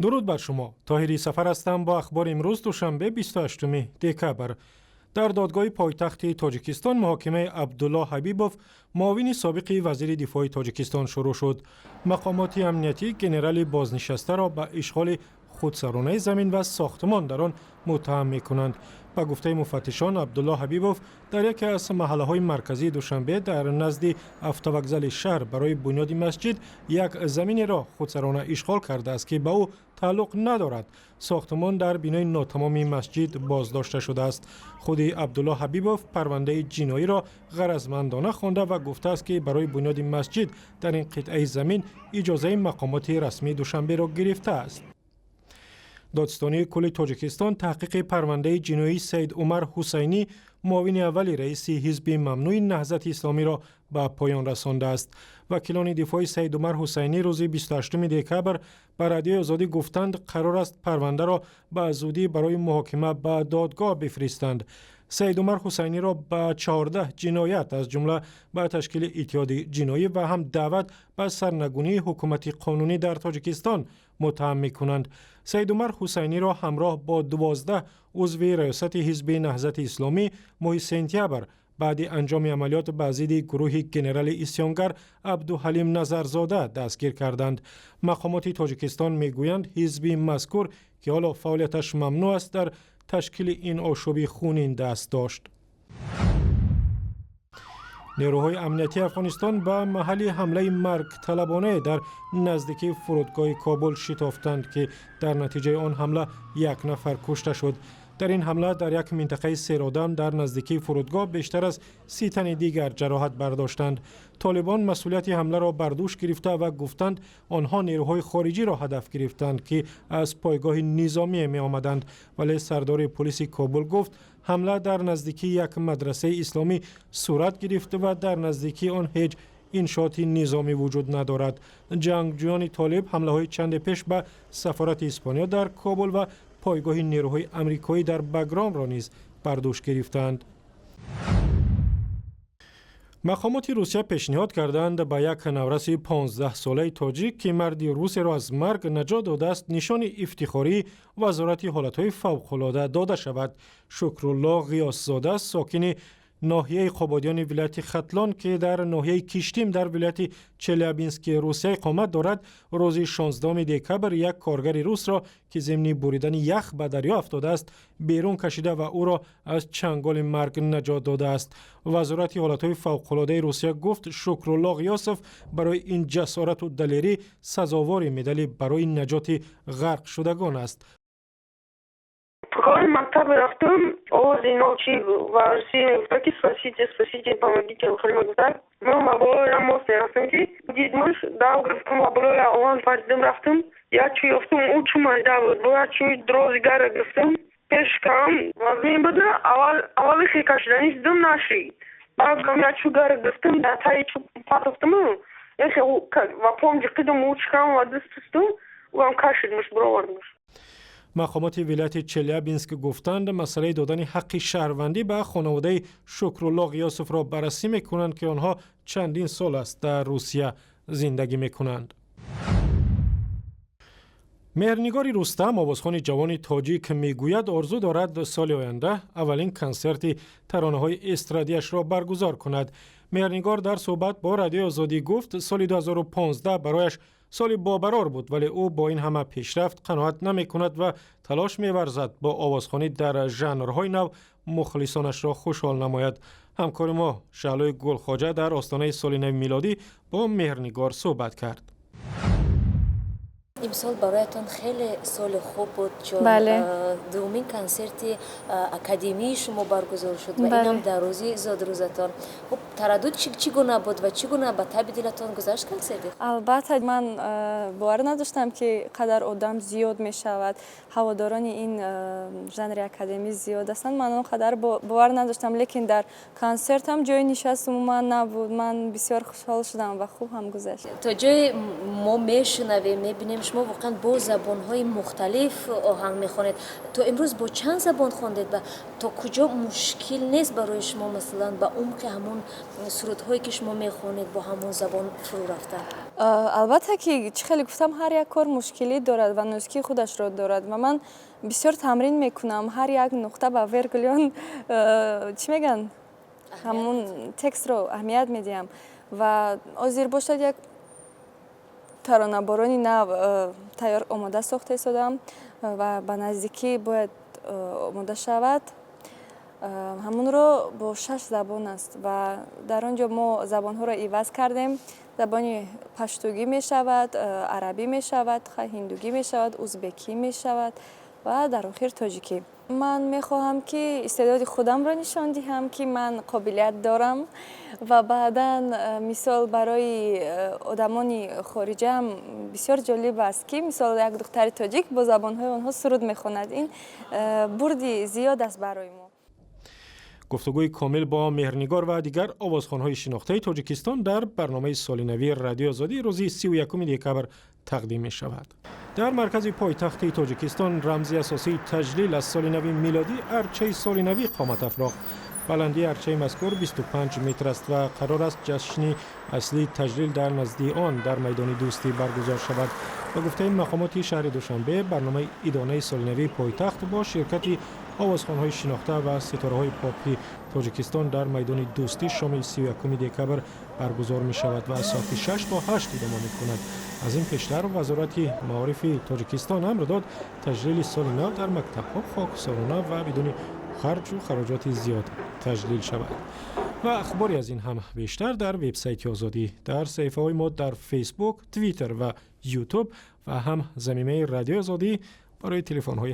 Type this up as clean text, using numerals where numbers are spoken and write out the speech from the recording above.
Дуруд бар шумо. Тоҳири Сафар ҳастам бо ахбори имрӯз, душанбе, 28 декабр. Дар додгоҳи пойтахти Тоҷикистон муҳокимаи Абдулло Ҳабибов, муовини собиқи вазири дифои Тоҷикистон, шурӯъ шуд. Мақомоти амниятӣ генерали бознишастаро ба ишғоли худсаронаи замин ва сохтмон дар он муттаҳам мекунанд. Ба гуфтаи муфаттишон, Абдулло Ҳабибов дар яке аз маҳаллаҳои марказии Душанбе, дар назди автовокзали шаҳр, барои бунёди масҷид як заминеро худсарона ишғол кардааст, ки ба ӯ тааллуқ надорад. Сохтмон дар бинои нотамоми масҷид боздошта шудааст. Худи Абдулло Ҳабибов парвандаи ҷиноиро ғаразмандона хонда ва гуфтааст, ки барои бунёди масҷид дар ин қитъаи замин иҷозаи мақомоти расмии Душанберо гирифтааст. Додситонии кулли Тоҷикистон таҳқиқи парвандаи ҷиноии Саид Умар Ҳусайнӣ, муовини аввали раиси ҳизби мамнӯи Наҳзати Исломиро ба поён расондааст. Вакилони дифои Саид Умар Ҳусайнӣ рӯзи 28 декабр ба Радиои Озодӣ гуфтанд, қарор аст парвандаро ба зудӣ барои муҳокима ба додгоҳ бифиристанд. Саид Умар Ҳусайниро ба 14 ҷиноят, аз ҷумла ба ташкили иттиҳоди ҷиноӣ ва ҳам даъват ба сарнагунии ҳукумати қонунӣ дар Тоҷикистон муттаҳам мекунанд. Саид Умар Ҳусайниро ҳамроҳ бо 12 узви раёсати ҳизби Наҳзати Исломӣ моҳи сентябр баъди анҷоми амалиёт ба зидди гурӯҳи генерали исьёнгар Абдуҳалим Назарзода дастгир карданд. Мақомоти Тоҷикистон мегӯянд, ҳизби мазкур, ки ҳоло фаъолияташ мамнӯъ аст, дар ташкили ин ошӯби хунин даст дошт. Нерӯҳои амниятии Афғонистон ба маҳалли ҳамлаи маргталабонае дар наздикии фурудгоҳи Кобул шитофтанд, ки дар натиҷаи он ҳамла як нафар кушта шуд. Дар ин ҳамла дар як минтақаи серодам дар наздикии фурудгоҳ бештар аз 30 тани дигар ҷароҳат бардоштанд. Толибон масъулияти ҳамларо бар дӯш гирифта ва гуфтанд, онҳо нерӯҳои хориҷиро ҳадаф гирифтанд, ки аз пойгоҳи низомие меомаданд. Вале сардори полиси Кобул гуфт, ҳамла дар наздикии як мадрасаи исломӣ сурат гирифт ва дар наздикии он ҳеҷ иншооти низомӣ вуҷуд надорад. Ҷангҷӯёни толиб ҳамлаҳои чанде пеш ба сафорати Испониё дар Кобул ва пойгоҳи нерӯҳои амрикоӣ дар Багромро низ бар дӯш гирифтанд. Мақомоти Русия пешниҳод карданд, ба як навраси 15-солаи тоҷик, ки марди русеро аз марг наҷот додааст, нишони ифтихории Вазорати ҳолатҳои фавқулода дода шавад. Шукрулло Ғиёсзода, сокини ноҳияи Қубодиёни вилояти Хатлон, ки дар ноҳияи Киштим дар вилояти Челябински Русия иқомат дорад, рӯзи 16 декабр як коргари русро, ки зимни буридани ях ба дарё афтодааст, берун кашида ва ӯро аз чанголи марг наҷот додааст. Вазорати ҳолатҳои фавқулодаи Русия гуфт, Шукрулло Ғиёсов барои ин ҷасорату далерӣ сазовори медали барои наҷоти ғарқшудагон аст. Кори мактаб рафтам, овози ночи варси мегуфта, ки «Спасите, спасите, помогите», хеле мегуфта. Ман ба болои мост мерафтам, ки дидмаш, дав гирифтам ба болои ован паридам, рафтам, як чӯ ёфтам, ӯ чӯ майда буд, бо як чӯи дрози гара гирифтам, пеш кам вазмин буда, аввал аввали хел кашидани дидам, нашид. Баъд як чӯ гара гирифтам, дар таи чӯ патофтаму яхе ва пом ҷиқидам, ӯ чикам ва даст пустум, ӯам кашидмаш, бировардмаш. Мақомоти вилояти Челябинск гуфтанд, масъалаи додани ҳаққи шаҳрвандӣ ба хонаводаи Шукрулло Ғиёсовро баррасӣ мекунанд, ки онҳо чандин сол аст дар Русия зиндагӣ мекунанд. Меҳрнигори Рустам, овозхони ҷавони тоҷик, мегӯяд, орзу дорад соли оянда аввалин консерти таронаҳои эстрадиашро баргузор кунад. Меҳрнигор дар суҳбат бо Радиои Озодӣ гуфт, соли 2015 барояш соли бобарор буд, вале ӯ бо ин ҳама пешрафт қаноат намекунад ва талош меварзад бо овозхонӣ дар жанрҳои нав мухлисонашро хушҳол намояд. Ҳамкори мо Шаҳлои Гулхоҷа дар остонаи соли нави милодӣ бо Меҳрнигор суҳбат кард. Имсол бароятон хеле соли хуб буд, чун дуюмин консерти академии шумо баргузор шуд ва инам дар рӯзи зодрӯзатон. Хуб, тараддуд чӣ гуна буд ва чӣ гуна ба таби дилатон гузашт консерти? Албатта, ман бовар надоштам, ки қадар одам зиёд мешавад. Ҳаводорони ин жанри академӣ зиёд ҳастанд, ман он қадар бовар надоштам, лекин дар консертам ҷои нишаст умуман набуд. Ман бисёр хушҳол шудам ва хуб ҳам гузашт. То ҷое мо мешунавем, мебинем. Шумо воқеан бо забонҳои мухталиф оҳанг мехонед. То имрӯз бо чанд забон хондед ва то куҷо мушкил нест барои шумо, масалан, ба умқи ҳамон сурудҳое, ки шумо мехонед, бо ҳамон забон фурӯ рафтан? Албатта ки, чӣ хеле гуфтам, ҳар як кор мушкилӣ дорад ва нозукии худашро дорад ва ман бисёр тамрин мекунам. Ҳар як нуқта ба вергулион, чӣ мегӯянд, ҳамун текстро аҳамият медиҳам. Ва ҳозир бошад, як таронаборони нав тайёр, омода сохта истодам ва ба наздикӣ бояд омода шавад. Ҳамунро бо шаш забон аст ва дар он ҷо мо забонҳоро иваз кардем. Забони паштугӣ мешавад, арабӣ мешавад, ҳиндугӣ мешавад, узбекӣ мешавад ва дар охир тоҷикӣ. Ман мехоҳам, ки истеъдоди худамро нишон диҳам, ки ман қобилият дорам, ва баъдан, мисол, барои одамони хориҷаам бисёр ҷолиб аст, ки, мисол, як духтари тоҷик бо забонҳои онҳо суруд мехонад. Ин бурди зиёд аст барои мо. Гуфтугӯи комил бо Меҳрнигор ва дигар овозхонҳои шинохтаи Тоҷикистон дар барномаи соли нави Радиои Озодӣ рӯзи 31 декабр тақдим мешавад. Дар маркази пойтахти Тоҷикистон рамзи асосии таҷлил аз соли нави милодӣ, арчаи соли навӣ, қомат афрохт. Баландии арчаи мазкур 25 метр аст ва қарор аст ҷашни аслии таҷлил дар наздии он, дар майдони Дӯстӣ, баргузор шавад. Ба гуфтаи мақомоти шаҳри Душанбе, барномаи идонаи солинавии пойтахт бо ширкати овозхонҳои шинохта ва ситораҳои попи Тоҷикистон дар майдони Дӯстӣ шоми 31 декабр баргузор мешавад ва аз соати 6 то 8 идома мекунад. Аз ин пештар Вазорати маорифи Тоҷикистон амр дод, таҷлили соли нав дар мактабҳо хоксорона ва бидуни харҷу хароҷоти зиёд таҷлил шавад. Ва ахбори аз ин ҳам бештар дар вебсайти Озодӣ, дар саҳифаҳои мо дар Фейсбук, Твиттер ва Ютуб ва ҳам замимаи Радиои Озодӣ барои телефонҳои